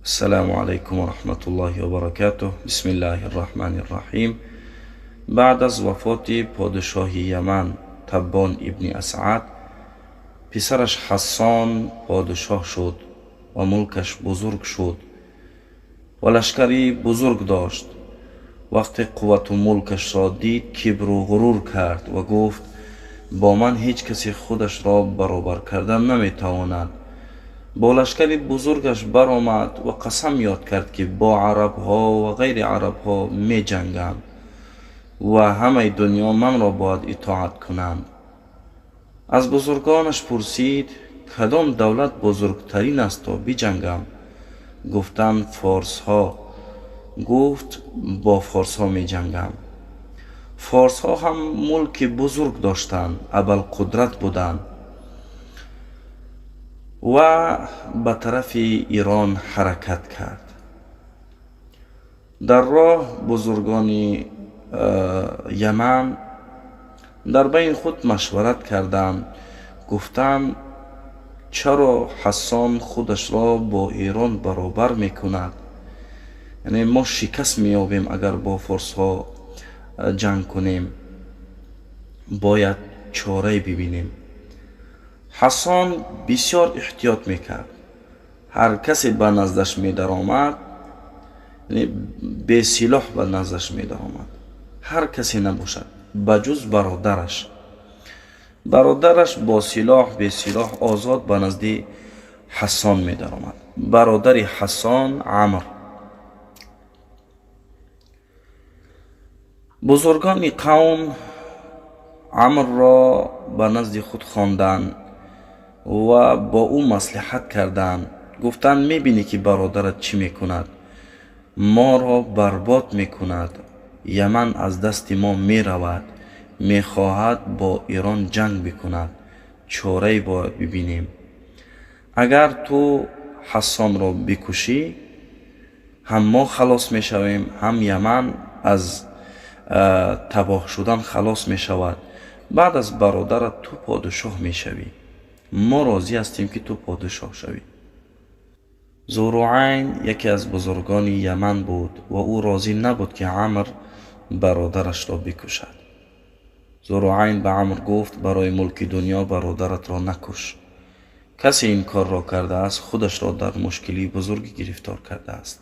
Ассалому алайкум ва раҳматуллоҳи ва баракатуҳ. Бисмиллаҳир раҳмонир раҳим. Баъд аз вафоти подшоҳи Яман Таббон ибни Асъад, писараш Ҳассон подшоҳ шуд ва мулкаш бузург шуд ва лашкари бузург дошт. Вақте қуввату мулкашро дид, кибру ғурур кард ва гуфт: бо ман ҳеҷ касе худашро баробар кардан наметавонад. Бо лашкари бузургаш баромад ва қасам ёд кард, ки бо арабҳо ва ғайри арабҳо меҷангам ва ҳамаи дунё манро бояд итоат кунанд. Аз бузургонаш пурсид: кадом давлат бузургтарин аст то биҷангам? Гуфтанд: форсҳо. Гуфт: бо форсҳо меҷангам. Форсҳо ҳам мулки бузург доштанд, абарқудрат буданд ва ба тарафи Ирон ҳаракат кард. Дар роҳ бузургони Яман дар байни худ машварат карданд. Гуфтанд: чаро Ҳассон худашро бо Эрон баробар мекунад? Яъне мо шикаст меёбем, агар бо форсҳо ҷанг кунем. Бояд чорае бибинем. Ҳассон бисёр эҳтиёт мекард. Ҳар касе ба наздаш медаромад, бесилоҳ ба наздаш медаромад, ҳар касе набошад, ба ҷуз бародараш. Бародараш бо силоҳ, бесилоҳ озод ба назди Ҳассон медаромад. Бародари Ҳассон Амр. Бузургони қавм Амрро ба назди худ хонданд ва бо ӯ маслиҳат карданд. Гуфтанд: мебинӣ, ки бародарат чӣ мекунад? Моро барбод мекунад, Яман аз дасти мо меравад, мехоҳад бо Ирон ҷанг бикунад. Чорае бояд бибинем. Агар ту Ҳассонро бикушӣ, ҳам мо халос мешавем, ҳам Яман аз табоҳ шудан халос мешавад. Баъд аз бародарат ту подшоҳ мешавӣ. Мо розӣ ҳастем, ки ту подшоҳ шавӣ. Зуруайн яке аз бузургони Яман буд ва ӯ розӣ набуд, ки Амр бародарашро бикушад. Зуруайн ба Амр гуфт: барои мулки дунё бародаратро накуш. Касе ин корро кардааст, худашро дар мушкилии бузургӣ гирифтор кардааст.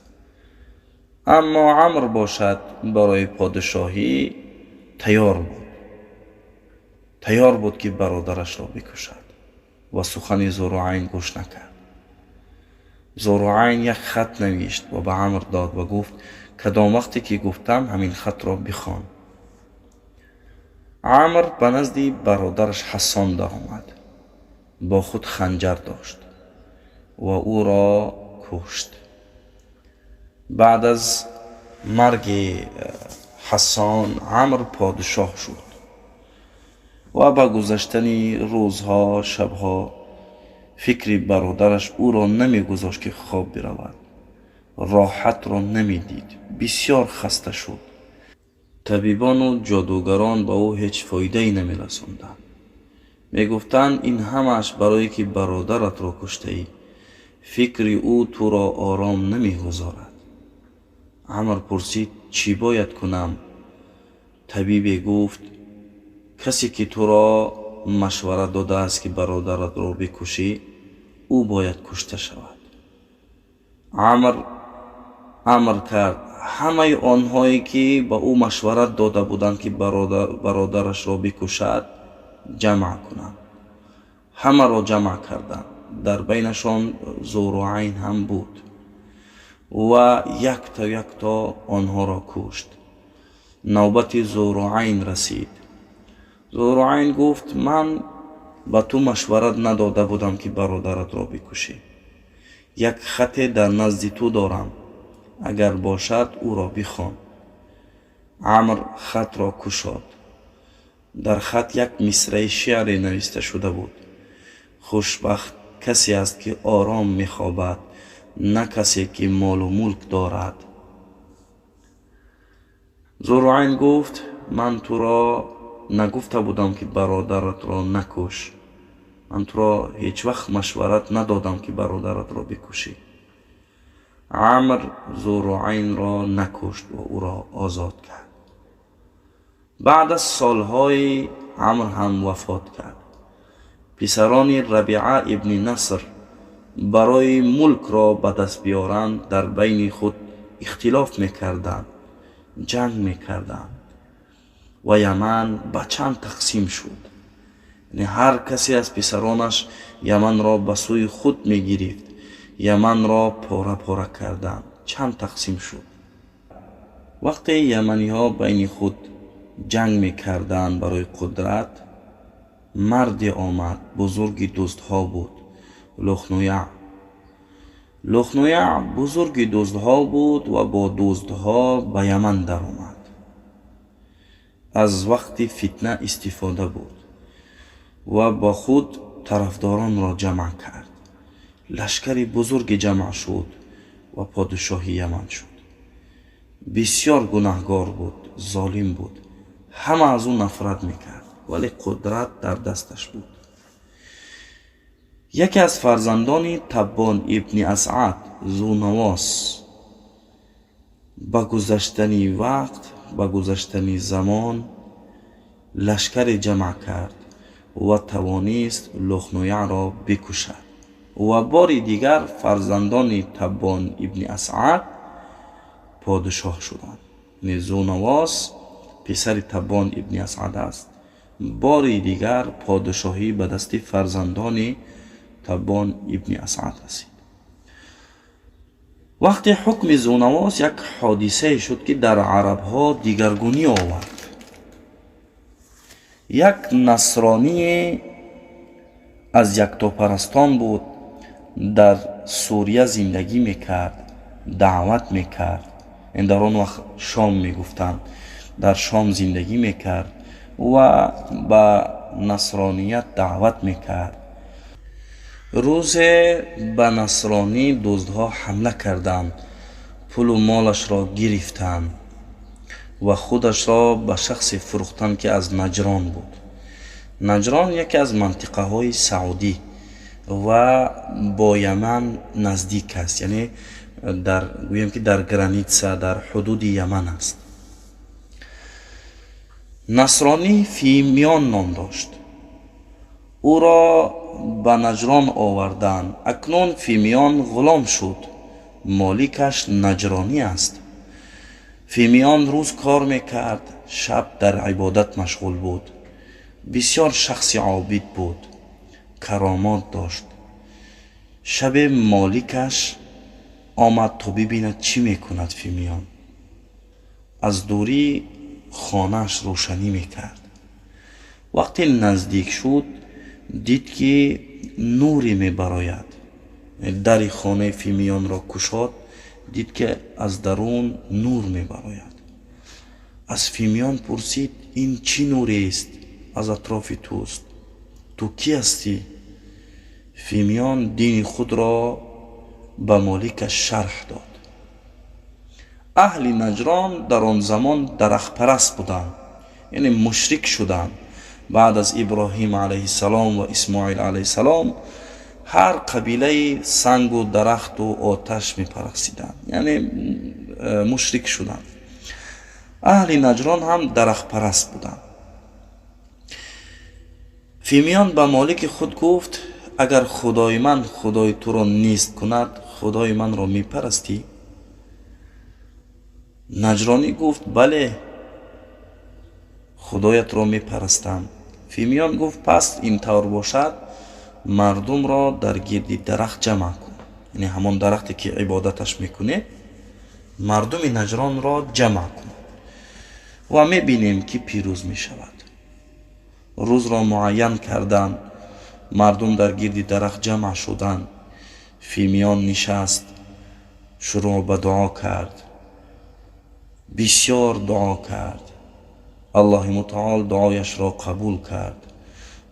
Аммо Амр бошад, барои подшоҳӣ тайёр буд. Тайёр буд, ки бародарашро бикушад ва сухани Зуруайн гӯш накард. Зуруайн як хат навишт ва ба Амр дод ва гуфт: кадом вақте ки гуфтам, ҳамин хатро бихон. Амр ба назди бародараш Ҳассон даромад. Бо худ ханҷар дошт ва ӯро кушт. Баъд аз марги Ҳассон Амр подшоҳ шуд ва ба гузаштани рӯзҳо, шабҳо фикри бародараш ӯро намегузошт, ки хоб биравад. Роҳатро намедид, бисёр хаста шуд. Табибону ҷодугарон ба ӯ ҳеҷ фоидае намерасонданд. Мегуфтанд: ин ҳамааш барое ки бародаратро куштаӣ. Фикри ӯ туро ором намегузорад. Амр пурсид: чӣ бояд кунам? Табибе гуфт: касе ки туро машварат додааст, ки бародаратро бикушӣ, ӯ бояд кушта шавад. Амр амр кард: ҳамаи онҳое ки ба ӯ машварат дода буданд, ки бародарашро бикушад, ҷамъ кунанд. Ҳамаро ҷамъ карданд. Дар байнашон Зуруайн ҳам буд ва якто якто онҳоро кушт. Навбати Зуруайн расид. Зуруайн гуфт: ман ба ту машварат надода будам, ки бародаратро бикушӣ. Як хате дар назди ту дорам, агар бошад, ӯро бихон. Амр хатро кушод. Дар хат як мисраи шеъре нависта шуда буд: хушбахт касе аст, ки ором мехобад, на касе ки молу мулк дорад. Зуруайн гуфт: ман туро нагуфта будам, ки бародаратро накуш. Ман туро ҳеҷ вақт машварат надодам, ки бародаратро бикушӣ. Амр Зуруайнро накушт ва ӯро озод кард. Баъд аз солҳои Амр ҳам вафот кард. Писарони Рабиа ибни Наср барои мулкро ба даст биёранд дар байни худ ихтилоф мекарданд, ҷанг мекарданд ва Яман ба чанд тақсим шуд. Яъне ҳар касе аз писаронаш Яманро ба сӯи худ мегирифт, Яманро пора-пора карданд, чанд тақсим шуд. Вақте яманиҳо байни худ ҷанг мекарданд барои қудрат, марде омад, бузурги дӯстҳо буд, Лухнуя. Лухнуя бузурги дӯстҳо буд ва бо дӯстҳо ба Яман даромад. Аз вақти фитна истифода бурд ва ба худ тарафдоронро ҷамъ кард. Лашкари бузурге ҷамъ шуд ва подшоҳи Яман шуд. Бисёр гунаҳгор буд, золим буд. Ҳама аз ӯ нафрат мекард, вале қудрат дар дасташ буд. Яке аз фарзандони Таббон ибни Асъад, Зунавос, ба гузаштани вақт, ба гузаштани замон лашкаре ҷамъ кард ва тавонист Лухнуяро бикушад. Ва бори дигар фарзандони Таббон ибни Асъад подшоҳ шуданд. Яъне Зунавос писари Таббон ибни Асъад аст. Бори дигар подшоҳӣ ба дасти фарзандони Таббон ибни Асъад расид. Вақте ҳукми Зунавос як ҳодисае шуд, ки дар арабҳо дигаргунӣ овард. Як насроние аз яктопарастон буд, дар Сурия зиндагӣ мекард, даъват мекард. Дар он вақт Шом мегуфтанд, дар Шом зиндагӣ мекард ва ба насроният даъват мекард. Рӯзе ба насронӣ дуздҳо ҳамла карданд, пулу молашро гирифтанд ва худашро ба шахсе фурӯхтанд, ки аз Наҷрон буд. Наҷрон яке аз мантиқаҳои Саудӣ ва бо Яман наздик аст, яъне дар гӯем ки дар граница, дар ҳудуди Яман аст. Насронӣ Фимиён ном дошт. Ӯро ба Наҷрон оварданд. Акнун Фимиён ғулом шуд, моликаш наҷронӣ аст. Фимиён рӯз кор мекард, шаб дар ибодат машғул буд. Бисёр шахси обид буд, каромот дошт. Шабе моликаш омад то бибинад чӣ мекунад Фимиён. Аз дурӣ хонааш рӯшанӣ мекард. Вақте наздик шуд, дид ки нуре мебарояд. Дари хонаи Фимиёнро кушод, дид ки аз дарун нур мебарояд. Аз Фимиён пурсид: ин чӣ нурест аз атрофи туст? Ту кӣ ҳастӣ? Фимиён дини худро ба моликаш шарҳ дод. Аҳли Наҷрон дар он замон дарахтпараст буданд, яъне мушрик шуданд. Баъд аз Иброҳим алайҳиссалом ва Исмоил алайҳиссалом ҳар қабилаи сангу дарахту оташ мепарастиданд, яъне мушрик шуданд. Аҳли Наҷрон ҳам дарахтпараст буданд. Фимиён ба молики худ гуфт: агар худои ман худои туро нест кунад, худои манро мепарастӣ? Наҷронӣ гуфт: бале, худоятро мепарастам. Фимиён гуфт: пас ин тавр бошад, мардумро дар гирди дарахт ҷамъ кун, яъне ҳамон дарахте ки ибодаташ мекунед, мардуми Наҷронро ҷамъ кун ва мебинем ки пирӯз мешавад. Рӯзро муайян карданд, мардум дар гирди дарахт ҷамъ шуданд. Фимиён нишаст, шурӯъ ба дуо кард, бисёр дуо кард. Аллоҳи мутаол дуояшро қабул кард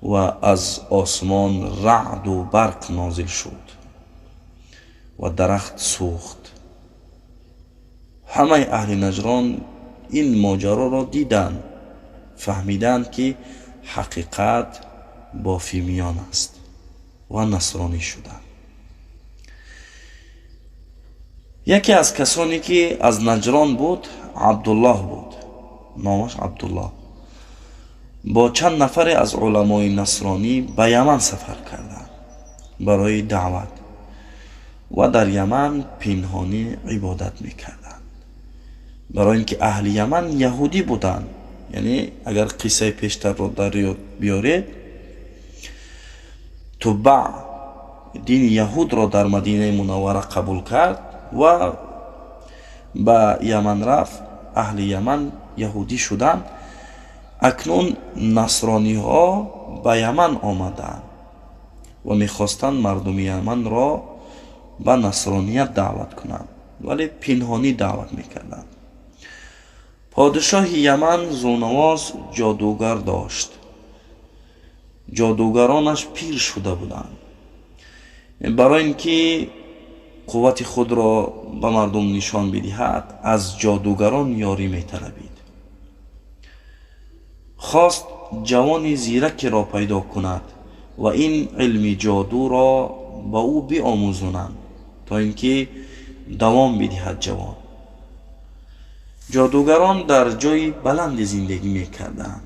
ва аз осмон раъду барқ нозил шуд ва дарахт сӯхт. Ҳамаи аҳли Наҷрон ин моҷароро диданд, фаҳмиданд ки ҳақиқат бо Фимиён аст ва насронӣ шуданд. Яке аз касоне ки аз Наҷрон буд, Абдуллоҳ буд, номаш Абдуллоҳ, бо чанд нафаре аз уламои насронӣ ба Яман сафар карданд барои даъват ва дар Яман пинҳонӣ ибодат мекарданд, барои ин ки аҳли Яман яҳудӣ буданд. Яъне агар қиссаи пештарро дар ёд биёред, Туббаъ дини яҳудро дар Мадинаи Мунаввара қабул кард ва ба Яман рафт. Аҳли Яман яҳудӣ шуданд. Акнун насрониҳо ба Яман омаданд ва мехостанд мардуми Яманро ба насроният даъват кунанд, вале пинҳонӣ даъват мекарданд. Подишоҳи Яман Зунавоз ҷодугар дошт. Ҷодугаронаш пир шуда буданд. Барои ин ки қуввати худро ба мардум нишон бидиҳад, аз ҷодугарон ёрӣ металабид. Хост ҷавони зиракеро пайдо кунад ва ин илми ҷодуро ба ӯ биомӯзонанд, то ин ки давом бидиҳад ҷавон. Ҷодугарон дар ҷои баланде зиндагӣ мекарданд.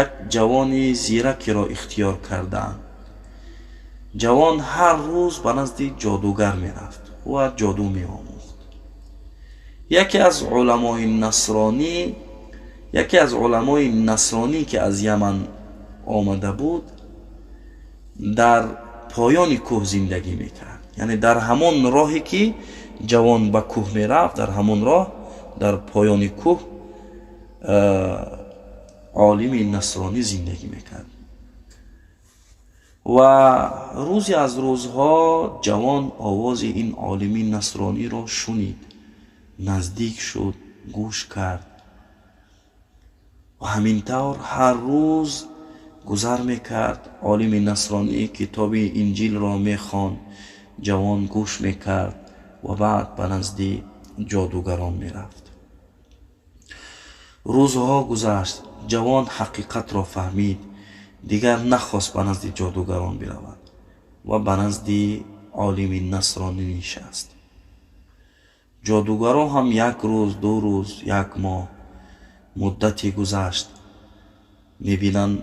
Як ҷавони зиракеро ихтиёр карданд. Ҷавон ҳар рӯз ба назди ҷодугар мерафт ва ҷоду меомӯхт. Яке аз уламои насронӣ, ки аз Яман омада буд, дар поёни кӯҳ зиндагӣ мекард. Яъне дар ҳамон роҳе ки ҷавон ба кӯҳ мерафт, дар ҳамон роҳ дар поёни кӯҳ олими насронӣ зиндагӣ мекард. Ва рӯзе аз рӯзҳо ҷавон овози ин олими насрониро шунид, наздик шуд, гӯш кард ва ҳамин тавр ҳар рӯз гузар мекард. Олими насронӣ китоби Инҷилро мехонд, ҷавон гӯш мекард ва баъд ба назди ҷодугарон мерафт. Рӯзҳо гузашт, ҷавон ҳақиқатро фаҳмид, дигар нахост ба назди ҷодугарон биравад ва ба назди олими насронӣ нишаст. Ҷодугарон ҳам як рӯз, 2 рӯз, як моҳ муддате гузашт. Мебинанд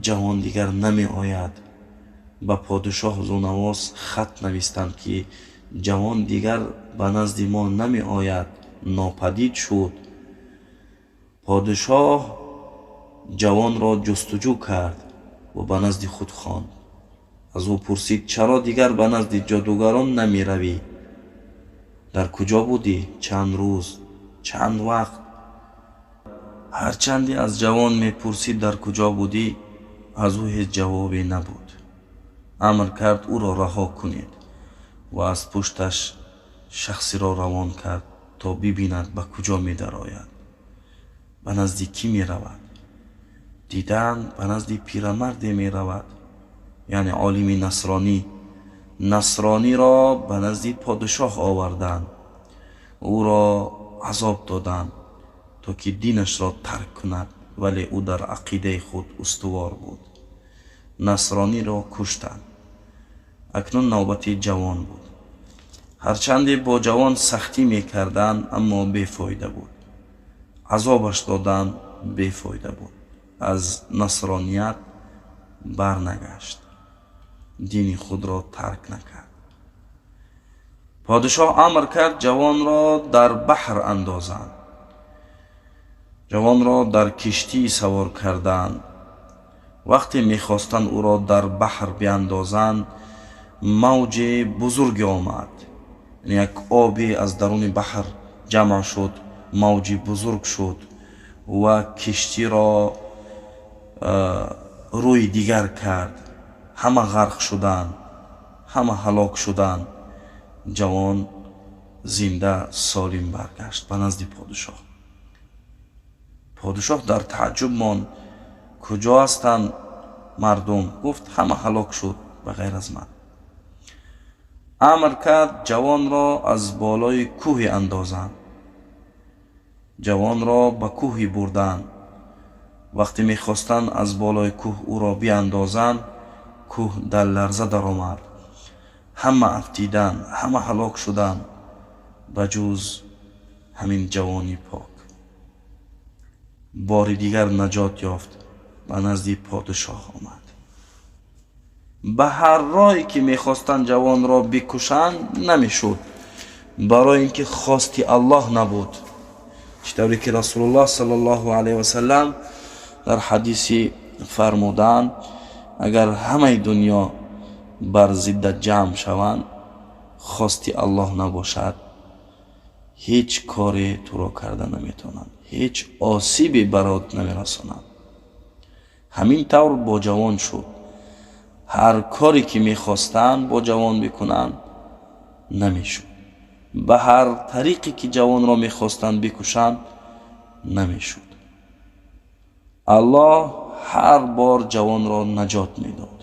ҷавон дигар намеояд. Ба подишоҳ Зунавоз хат навистанд, ки ҷавон дигар ба назди мо намеояд, нопадид шуд. Подишоҳ ҷавонро ҷустуҷӯ кард ва ба назди худ хонд. Аз ӯ пурсид: чаро дигар ба назди ҷодугарон намеравӣ? Дар куҷо будӣ? Чанд рӯз, чанд вақт? Ҳарчанде аз ҷавон мепурсид дар куҷо будӣ, аз ӯ ҳеҷ ҷавобе набуд. Амр кард ӯро раҳо кунед ва аз пушташ шахсеро равон кард, то бибинад ба куҷо медарояд, ба назди кӣ меравад. Диданд ба назди пирамарде меравад, яъне олими насронӣ. Насрониро ба назди подишоҳ оварданд, ӯро азоб доданд, то ки динашро тарк кунад, вале ӯ дар ақидаи худ устувор буд. Насрониро куштанд. Акнун навбати ҷавон буд. Ҳарчанде бо ҷавон сахтӣ мекарданд, аммо бефоида буд. Азобаш доданд, бефоида буд. Аз насроният барнагашт, дини худро тарк накард. Подишоҳ амр кард ҷавонро дар баҳр андозанд. Ҷавонро дар киштӣ савор карданд. Вақте мехостанд ӯро дар баҳр биандозанд, мавҷи бузурге омад. Як обе аз даруни баҳр ҷамъ шуд, мавҷи бузург шуд ва киштиро рӯи дигар кард. Ҳама ғарқ шуданд, ҳама ҳалок шуданд. Ҷавон зинда солим баргашт ба назди подишоҳ. Подишоҳ дар таъҷуб монд. Куҷо ҳастанд мардум? Гуфт ҳама ҳалок шуд ба ғайр аз ман. Амр кард ҷавонро аз болои кӯҳе андозанд. Ҷавонро ба кӯҳе бурданд. Вақте мехостанд аз болои кӯҳ ӯро биандозанд, кӯҳ дар ларза даромад. Ҳама афтиданд, ҳама ҳалок шуданд. ба ҷуз ҳамин ҷавони пок. Бори дигар наҷот ёфт, ба назди подшоҳ омад. Ба ҳар роҳе ки мехостанд ҷавонро бикушанд, намешуд, барои ин ки хости Аллоҳ набуд. Чӣ тавре ки Расулуллоҳ саллаллоҳу алайҳи васаллам дар ҳадиси фармуданд: агар ҳамаи дунё бар зиддат ҷамъ шаванд, хости Аллоҳ набошад, ҳеҷ коре туро карда наметавонанд, ҳеҷ осибе барот намерасонанд. Ҳамин тавр бо ҷавон шуд. Ҳар коре ки мехостанд бо ҷавон бикунанд, намешуд. Ба ҳар тариқе ки ҷавонро мехостанд бикушанд, намешуд. Аллоҳ ҳар бор ҷавонро наҷот медод.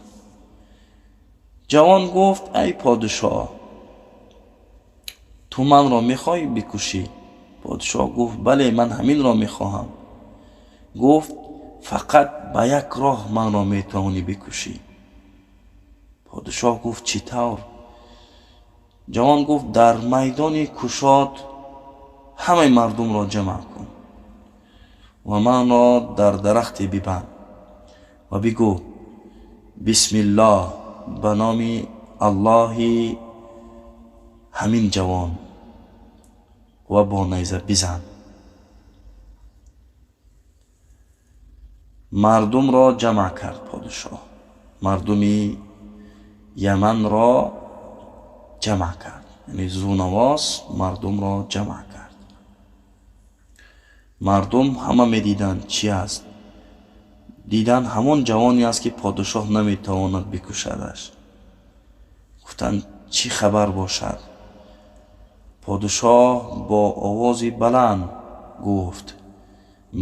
Ҷавон гуфт: ай подшоҳ, ту манро мехоҳӣ бикушӣ? Подшоҳ гуфт: бале, ман ҳаминро мехоҳам. Гуфт: фақат ба як роҳ манро метавонӣ бикушӣ. Подшоҳ гуфт: чӣ тавр? Ҷавон гуфт: дар майдони кушод ҳамаи мардумро ҷамъ кун ва манро дар дарахте бибанд ва бигӯ: бисмиллоҳ, ба номи Аллоҳи ҳамин ҷавон, ва бо найза бизан. Мардумро ҷамъ кард подшоҳ, мардуми Яманро ҷамъ кард, яъне Зунавос мардумро ҷамъ кард. Мардум ҳама медиданд чӣ аст. Дидан ҳамон ҷавоне аст ки подшоҳ наметавонад бикушадаш. Гуфтанд: чӣ хабар бошад? Подшоҳ бо овози баланд гуфт: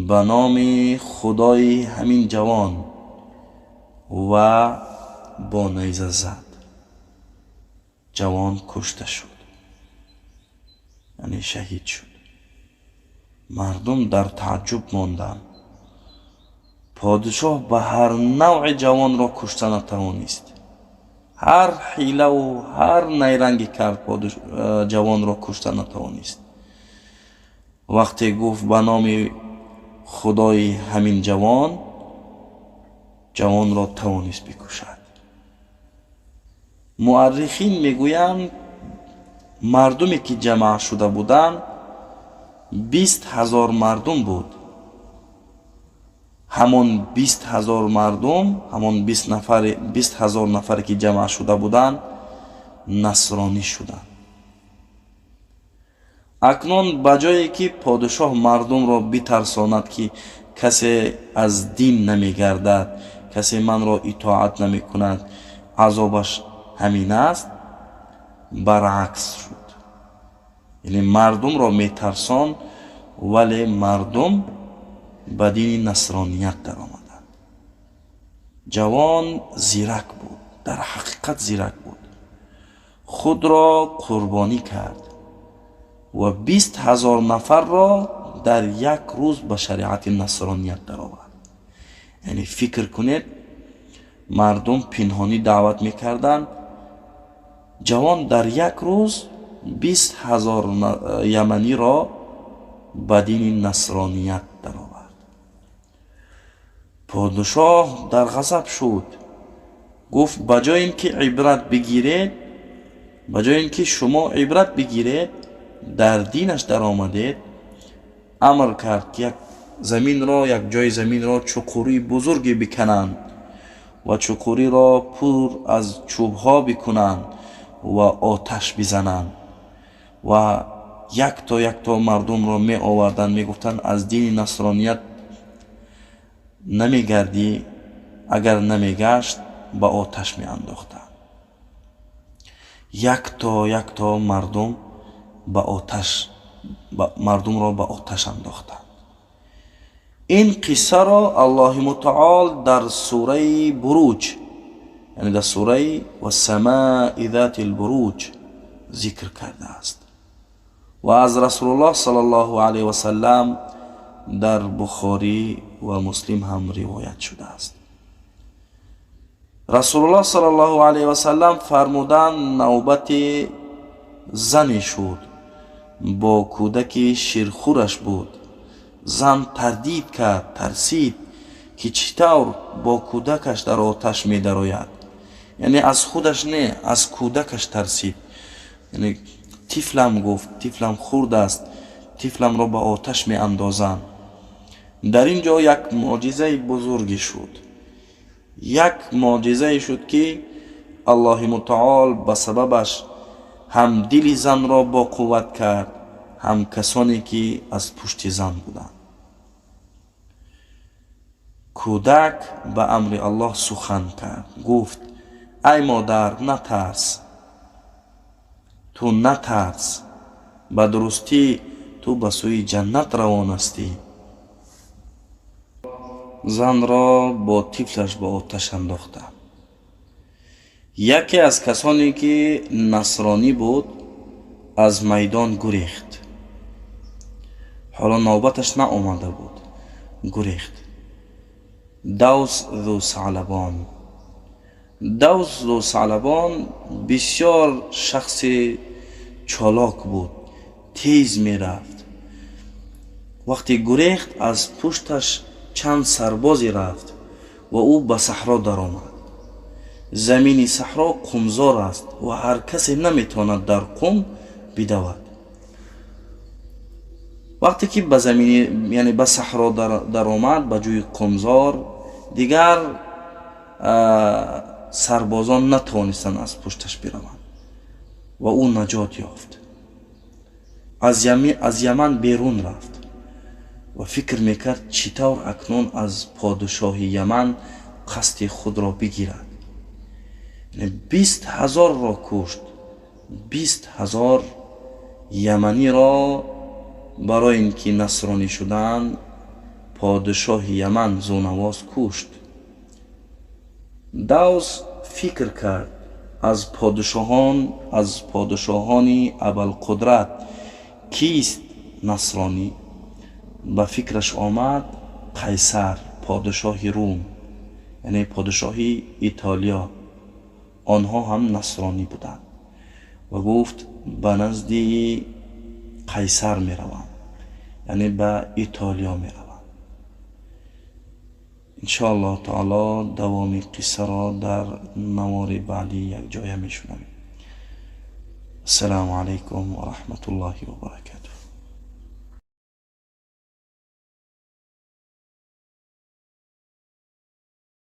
ба номи худои ҳамин ҷавон, ва бо найза зад. Ҷавон кушта шуд, яъне шаҳид шуд. Мардум дар таъҷуб монданд. Подшоҳ ба ҳар навъи ҷавонро кушта натавонист. Ҳар ҳилаву ҳар найрангӣ кард, ҷавонро кушта натавонист. Вақте гуфт ба номи худои ҳамин ҷавон, ҷавонро тавонист бикушад. Муаррихин мегӯянд, мардуме ки ҷамъ шуда буданд 20 000 мардум буд. Ҳамон 20 000 мардум, ҳамон 20 000 нафаре ки ҷамъ шуда буданд, насронӣ шуданд. Акнун ба ҷое ки подшоҳ мардумро битарсонад ки касе аз дин намегардад, касе манро итоат намекунад, азобаш ҳамин аст, баръакс шуд. Яъне мардумро метарсон, вале мардум ба дини насроният даромаданд. Ҷавон зирак буд, дар ҳақиқат зирак буд. Худро қурбонӣ кард ва 20 000 нафарро дар як рӯз ба шариати насроният даровард. Яъне фикр кунед, мардум пинҳонӣ даъват мекарданд, ҷавон дар як рӯз 20 000 яманиро ба дини насроният даровард. Подшоҳ дар ғазаб шуд. Гуфт: ба ҷои ин ки ибрат бигиред, ба ҷои ин ки шумо ибрат бигиред, дар динаш даромадед. Амр кард ки як заминро, як ҷои заминро чуқурии бузурге бикананд ва чуқуриро пур аз чӯбҳо бикунанд ва оташ бизананд. Ва якто якто мардумро меоварданд, мегуфтанд: аз дини насроният намегардӣ, агар намегашт ба оташ меандохтанд. Якто якто мардум ба оташ, мардумро ба оташ андохтанд. Ин қиссаро Аллоҳи мутаол дар сураи Буруҷ, яъне дар сураи Вассамаи зати лбуруҷ зикр кардааст ва аз Расулуллоҳ саллаллоҳу алайҳи васаллам дар Бухорӣ ва Муслим ҳам ривоят шудааст. Расулуллоҳ саллаллоҳу алайҳи васаллам фармуданд: навбати зане шуд. Бо кӯдаки ширхӯраш буд. Зан тардид кард, тарсид, ки чӣ тавр бо кӯдакаш дар оташ медарояд. Яъне аз худаш не, аз кӯдакаш тарсид. Яъне тифлам, гуфт, тифлам хурд аст, тифламро ба оташ меандозанд. Дар ин ҷо як мӯъҷизаи бузурге шуд, як мӯъҷизае шуд, ки Аллоҳи мутаол ба сабабаш ҳам дили занро бо қувват кард, ҳам касоне ки аз пушти зан буданд. Кӯдак ба амри Аллоҳ сухан кард, гуфт: «Ай модар, натарс, ту натарс, ба дурустӣ ту ба сӯи ҷаннат равон ҳастӣ». Занро бо тифлаш ба оташ андохтанд. Яке аз касоне ки насронӣ буд, аз майдон гурехт. Ҳоло навбаташ наомада буд, гурехт. Давс зу Салабон. Давс зу Салабон бисёр шахси чолок буд, тез мерафт. Вақте гурехт, аз пушташ чанд сарбозе рафт ва ӯ ба саҳро даромад. Замини саҳро қумзор аст ва ҳар касе наметавонад дар қум бидавад. Вақте ки ба замини, яъне ба саҳро даромад, ба ҷои қумзор, дигар сарбозон натавонистанд аз пушташ бираванд ва ӯ наҷот ёфт. Аз Яман берун рафт ва фикр мекард, чӣ тавр акнун аз подшоҳи Яман қасди худро бигирад. 20 000-ро кушт, 20 000 яманиро. Барои ин ки насронӣ шуданд, подшоҳи Яман Зунавоз кушт. Давс фикр кард, аз подшоҳон, аз подшоҳони абарқудрат кист насронӣ? Ба фикраш омад Қайсар, подшоҳи Рум, яъне подшоҳи Итолиё. Онҳо ҳам насронӣ буданд. Ва гуфт: «Ба назди Қайсар меравам, яъне ба Итолиё меравам». Иншоаллоҳ таоло, давоми қиссаро дар навори баъдӣ якҷоя мешунавем. Ассалому алайкум ва раҳматуллоҳи ва баракатуҳ.